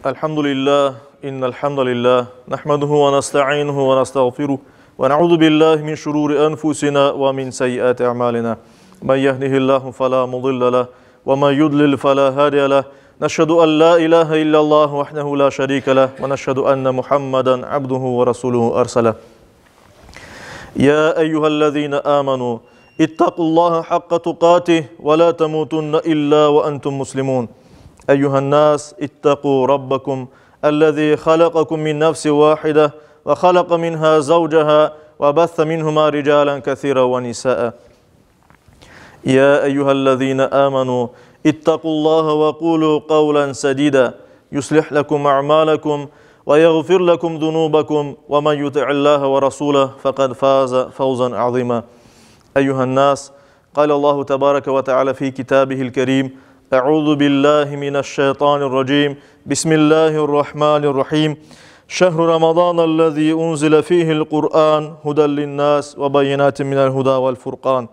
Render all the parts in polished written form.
الحمد لله إن الحمد لله نحمده ونستعينه ونستغفره ونعوذ بالله من شرور أنفسنا ومن سيئات أعمالنا من يهده الله فلا مضل له ومن يضلل فلا هادي له نشهد أن لا إله إلا الله وحده لا شريك له ونشهد أن محمدا عبده ورسوله أرسله يا أيها الذين آمنوا اتقوا الله حق تقاته ولا تموتن إلا وأنتم مسلمون أيها الناس اتقوا ربكم الذي خلقكم من نفس واحدة وخلق منها زوجها وبث منهما رجالا كثيرا ونساء يا أيها الذين آمنوا اتقوا الله وقولوا قولا سديدا يصلح لكم أعمالكم ويغفر لكم ذنوبكم ومن يطع الله ورسوله فقد فاز فوزا عظيما أيها الناس قال الله تبارك وتعالى في كتابه الكريم أعوذ بالله من الشيطان الرجيم بسم الله الرحمن الرحيم شهر رمضان الذي أنزل فيه القرآن هدى للناس وبينات من الهدى والفرقان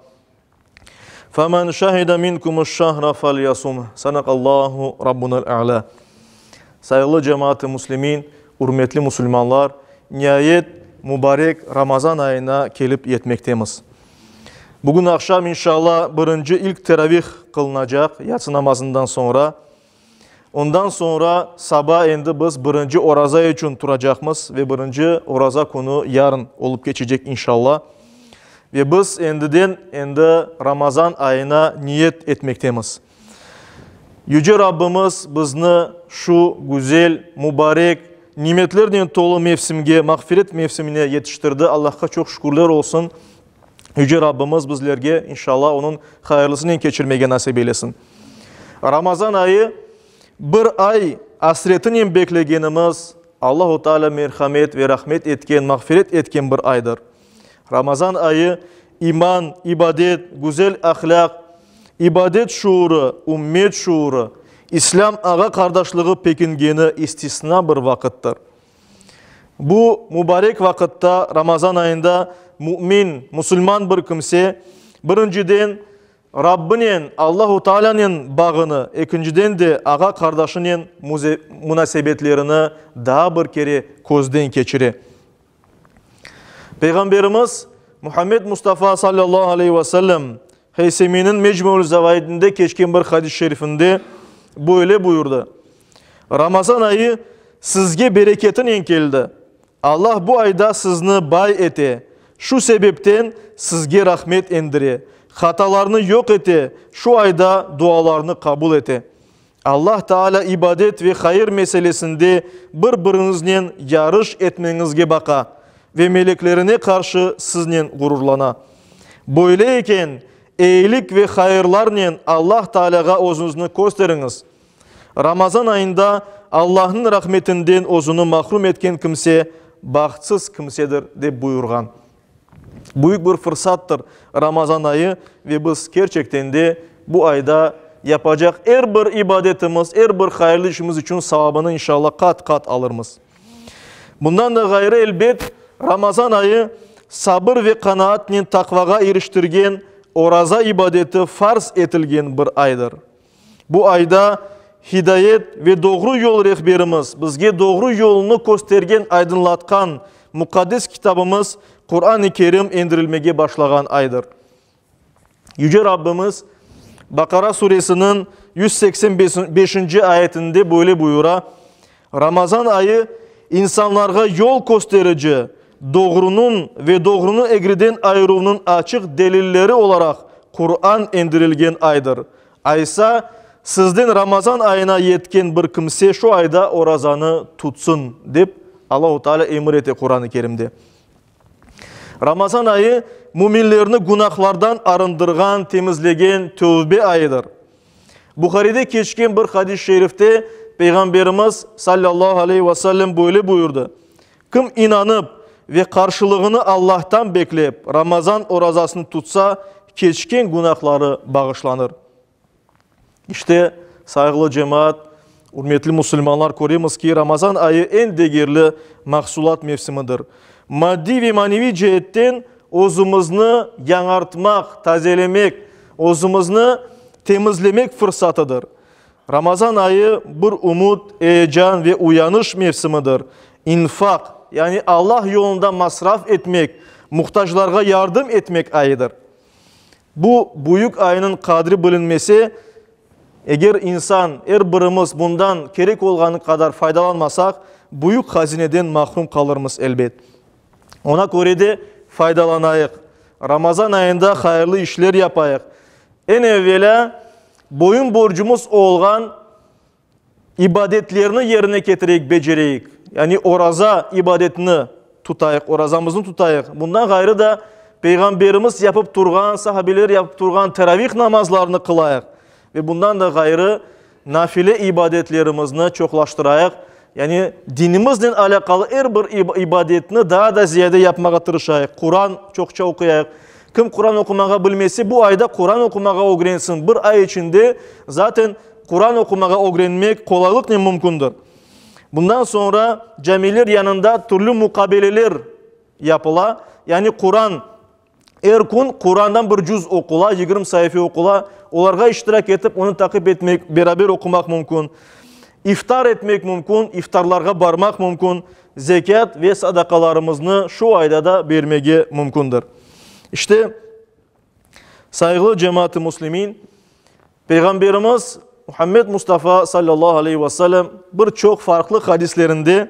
فمن شهد منكم الشهر فليصمه صدق الله ربنا الأعلى Sayğılı cemaat-ı muslimin, ürmetli musulmanlar, niayet mubarek Ramazan ayına kelip yetmektemiz. Bugün aqşam, inşallah, birinci ilk teravih qılınacaq, yatsı namazından soñra. Ondan soñra saba endi biz birinci oraza içün turacaqmız ve birinci oraza künü yarın olıp keçecek, inşallah. Ve biz endiden endi Ramazan ayına niyet etmektemiz. Yüce Rabbimiz bizni şu güzel, mubarek, nimetlernen tolu mevsimge, mağfiret mevsimine yetiştirdi. Allahqa çoq şükürler olsun. Yüce Rabbimiz bizlerge, inşallah, onıñ hayırlısınen keçirmege nasip eylesin. Ramazan ayı bir ay asretinen beklegenimiz, Allahu Teala merhamet ve rahmet etken, mağfiret etken bir aydır. Ramazan ayı iman, ibadet, güzel ahlâq, ibadet şuurı, ümmet şuurı, İslâm ağa-qardaşlığı pekingeni istisna bir vaqıttır. Bu mubarek vaqıtta, Ramazan ayında mümin, musulman bir kimse, birinciden, Rabbinen, Allahu Taalânen bağını, ekinciden de ağa-qardaşınen munasebetlerini daa bir kere közden keçire. Peyğamberimiz Muhammed Mustafa sallallahu aleyhi ve sellem Heyseminiñ Mecmu'l Zavaidinde keçken bir hadis-i şerifinde böyle buyurdı, Ramazan ayı sizge bereketinen keldi. Allah bu ayda sizni bay ete, şu sebepten sizge rahmet endire, hatalarnı yoq ete, şu ayda dualarnı qabul ete. Allah Taalâ ibadet ve hayır meselesinde bir-biriñiznen yarış etmeñizge baqa ve meleklerine qarşı siznen ğururlana. Böyle eken, eyilik ve hayırlarnen Allah Taalâğa özüñizni kösteriñiz. Ramazan ayında Allahnıñ rahmetinden özüni mahrum etken kimse bahtsız kimsedir, dep buyurğan. Büyük bir fırsattır Ramazan ayı ve biz kerçekten de bu ayda yapacaq er bir ibadetimiz, er bir hayırlı işimiz içün savabını inşallah qat-qat alırmız. Bundan da ğayrı, elbet, Ramazan ayı sabır ve qanaatnen taqvağa iriştirgen oraza ibadeti farz etilgen bir aydır. Bu ayda hidayet ve doğru yol rehberimiz, bizge doğru yolnı köstergen, aydınlatqan muqaddes kitabımız Quran-ı Kerim endirilmege başlağan aydır. Yüce Rabbimiz Baqara suresiniñ 185-inci ayetinde böyle buyura, Ramazan ayı insanlarğa yol kösterici, doğrunıñ ve doğrunı egriden ayıruvnıñ açıq delilleri olaraq Quran endirilgen aydır. Aysa, sizden Ramazan ayına yetken bir kimse şu ayda orazanı tutsın, dep Allahu Teala emir ete Quran-ı Kerimde. Ramazan ayı müminlerni günahlardan arındırğan, temizlegen tövbe ayıdır. Buharide keçken bir hadis-i şerifte Peyğamberimiz, sallallahu aleyhi ve sellem, böyle buyurdı, Kim inanıp ve qarşılığını Allahtan beklep Ramazan orazasını tutsa, keçken günahları bağışlanır. İşte, sayğılı cemaat, ürmetli musulmanlar, köremiz ki, Ramazan ayı eñ degerli mahsulat mevsimidir. Maddiy ve maneviy ceetten özümizni yañartmaq, tazelemek, özümizni temizlemek fırsatıdır. Ramazan ayı bir ümüt, eyecan ve uyanış mevsimidir. İnfaq, yani Allah yolunda masraf etmek, muhtaclarğa yardım etmek ayıdır. Bu büyük aynıñ qadri bilinmese, eger insan, er birimiz bundan kerek olğanı qadar faydalanmasaq, büyük hazineden mahrum qalırmız, elbet. Oña köre de faydalanayıq, Ramazan ayında hayırlı işler yapayıq. Eñ evelâ, boyun-borcumız olğan İbadetlerni yerine ketireyik, becereyik, yani oraza ibadetini tutayıq, orazamıznı tutayıq. Bundan ğayrı da Peyğamberimiz yapıp turğan, sahabeler yapıp turğan teravih namazlarını qılayıq. Ve bundan da ğayrı nafile ibadetlerimizni çoqlaştırayıq, yani dinimiznen alâqalı er bir ibadetni daa da ziyade yapmağa tırışayıq, Quran çoqça oquyayıq. Kim Quran oqumağa bilmese, bu ayda Quran oqumağa ögrensin. Bir ay içinde zaten Quran oqumağa ögrenmek qolaylıqnen mümkündir. Bundan soñra camiler yanında türlü muqabeleler yapıla, yani Quran, er kün Qurandan bir cüz oqula, 20 saife oqula, olarğa iştirak etip, onı taqip etmek, beraber oqumaq mümkün. İftar etmek mümkün, iftarlarğa barmaq mümkün, zekât ve sadaqalarımıznı şu ayda da bermege mümkündir. İşte, Sayğılı cemaat-ı müslimin, Peyğamberimiz Muhammed Mustafa sallallahu aleyhi ve sellem bir çoq farqlı hadislerinde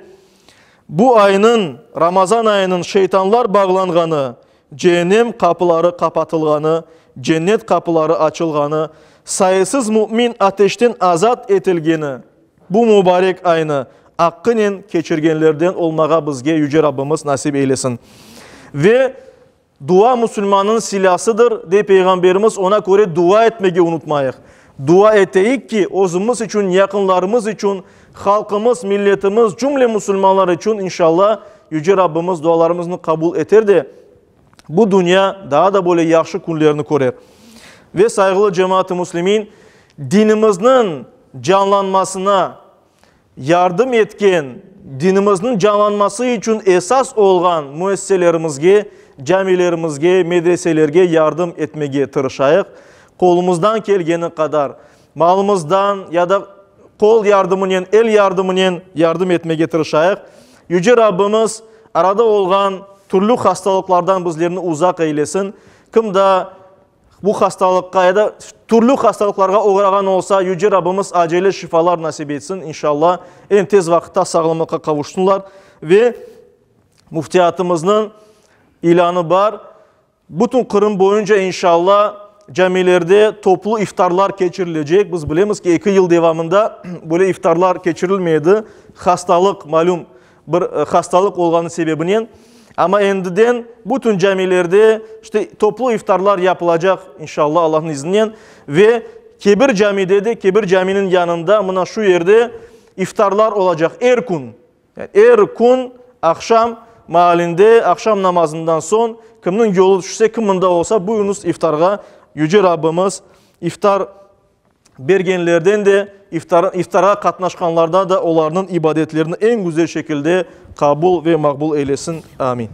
bu aynıñ, Ramazan ayınıñ şeytanlar bağlanğanı, ceennem qapıları qapatılğanı, cennet qapıları açılğanı, sayısız mümin ateşten azat etilgeni bu mübarek aynı aqqınen keçirgenlerden olmağa bizge Yüce Rabbimiz nasip eylesin. Ve Dua musulmannıñ silâsıdır, dey Peyğamberimiz, oña köre dua etmege unutmayıq. Dua eteyik ki, özümiz içün, yaqınlarımız içün, halqımız, milletimiz, cümle musulmanlar içün, inşalla, Yüce Rabbimiz dualarımıznı qabul eter de, bu dünya daa da böyle yahşı künlerni körer. Ve sayğılı cemaat-ı müslimin, dinimizniñ canlanmasına, Yardım etken, dinimizniñ canlanması içün esas olğan müesseselerimizge, camilerimizge, medreselerge yardım etmege tırışayıq. Qolumızdan kelgeni qadar, malımızdan ya da qol yardımınen, el yardımınen yardım etmege tırışayıq. Yüce Rabbimiz arada olğan türlü hastalıqlardan bizlerni uzaq eylesin. Kim da Bu hastalıqqa ya da türlü hastalıqlarğa oğrağan olsa, Yüce Rabbimiz acele şifalar nasip etsin, inşallah, eñ tez vaqıtta sağlamlıqqa qavuşsunlar. Ve müftiyatımıznıñ ilânı bar, bütün Qırım boyunca, inşallah, camilerde toplu iftarlar keçirilecek. Biz bilemiz ki, eki yıl devamında böyle iftarlar keçirilmedi, hastalıq, malüm, bir hastalıq olğanı sebebinen, amma endiden bütün camilerde işte toplu iftarlar yapılacaq, inşallah, Allahnıñ izninen, ve Kebir camide de, Kebir caminiñ yanında, mına şu yerde iftarlar olacaq er kün. Yani er kün aqşam maalinde, aqşam namazından soñ, kimniñ yolu tüşse, kim mında olsa, buyurıñız iftarğa, Yüce Rabbimiz iftar bergenlerden de, iftar, iftarğa qatnaşqanlardan da olarnıñ ibadetlerini eñ güzel şekilde qabul ve maqbul eylesin. Amin.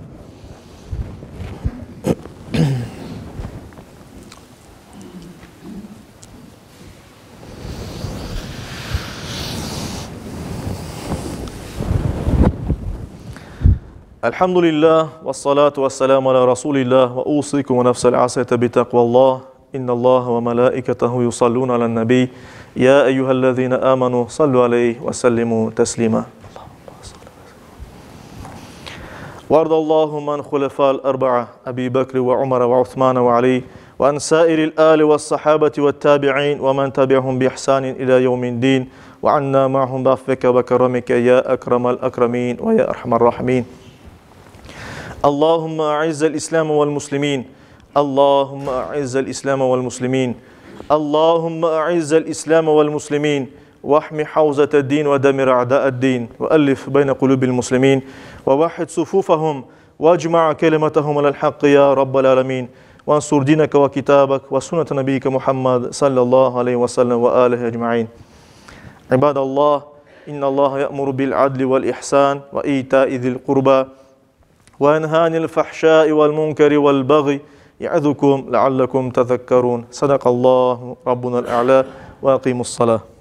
Elhamdülillah, ve salatu ve selamu ala Rasulillah, ve usikum ve nefsel asete bi taqvallah. İnna Allaha ve melaiketehu yusallun alen nebi. Ya eyyühellezine amenu sallu aleyh ve sellimu teslima. وارض اللهم عن خلفاء الأربعة أبي بكر وعمر وعثمان وعلي وعن سائر الآل والصحابة والتابعين ومن تبعهم بإحسان إلى يوم الدين وعنا معهم بعفوك وكرمك يا أكرم الأكرمين ويا أرحم الراحمين اللهم أعز الإسلام والمسلمين اللهم أعز الإسلام والمسلمين اللهم أعز الإسلام والمسلمين واحمي حوزة الدين ودمر أعداء الدين وألف بين قلوب المسلمين ووحد صفوفهم واجمع كلمتهم على الحق يا رب العالمين وانصر دينك وكتابك وسنة نبيك محمد صلى الله عليه وسلم وآله أجمعين عباد الله إن الله يأمر بالعدل والإحسان وإيتاء ذي القربى وينهى عن الفحشاء والمنكر والبغي يعظكم لعلكم تذكرون صدق الله ربنا الأعلى وأقيموا الصلاة.